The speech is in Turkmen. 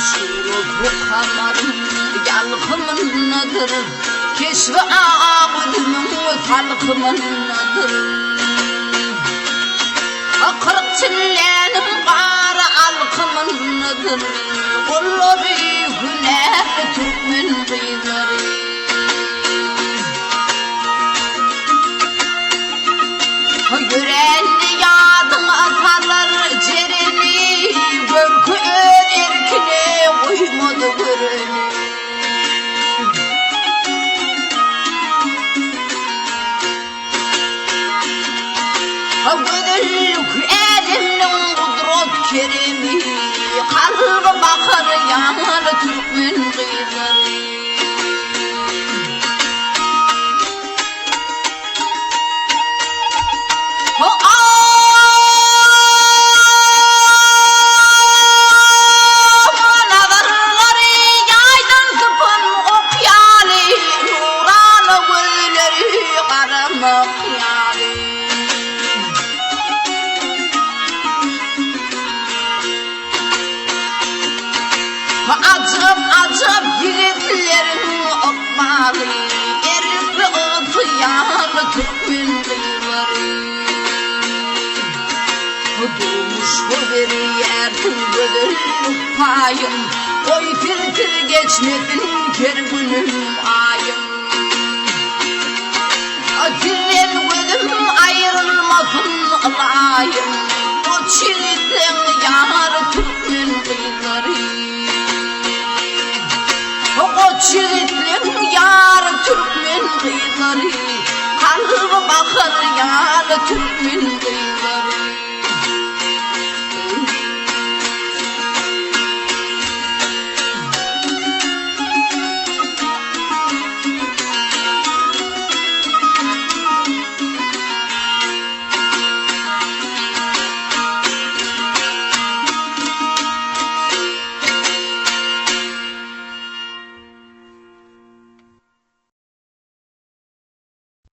Şuglasy kamaryň ýalkymyndadyr, Keşbi ak üzümiň salkymyndadyr. 40 çilläniň gara alkymyndadyr, Gollary hünärli türkmen gyzlary. Ýörände ýadyňa salar Jereni, Görki öz erkine goýmaz göreni. Gözellik älemniň gudrat keremi, Kalby bakar ýaly türkmen gyzlary. Nazarlary ýaýdan sypan ok ýaly, Nurana gözleri garamak ýaly. Ajap-ajap ýigitleriň ykbaly, Erkli ygtyýarly türkmen gyzlary. Durmuşa berýärsiň gözellik paýyn, Goý sizsiz geçmesin her günüm, aýym. Sizden gözüm aýrylmasyn ylaýym, Goç ýigitleň ýary türkmen gyzlary. Goç ýigitleň ýary türkmen gyzlary, Kalby bahar ýaly türkmen.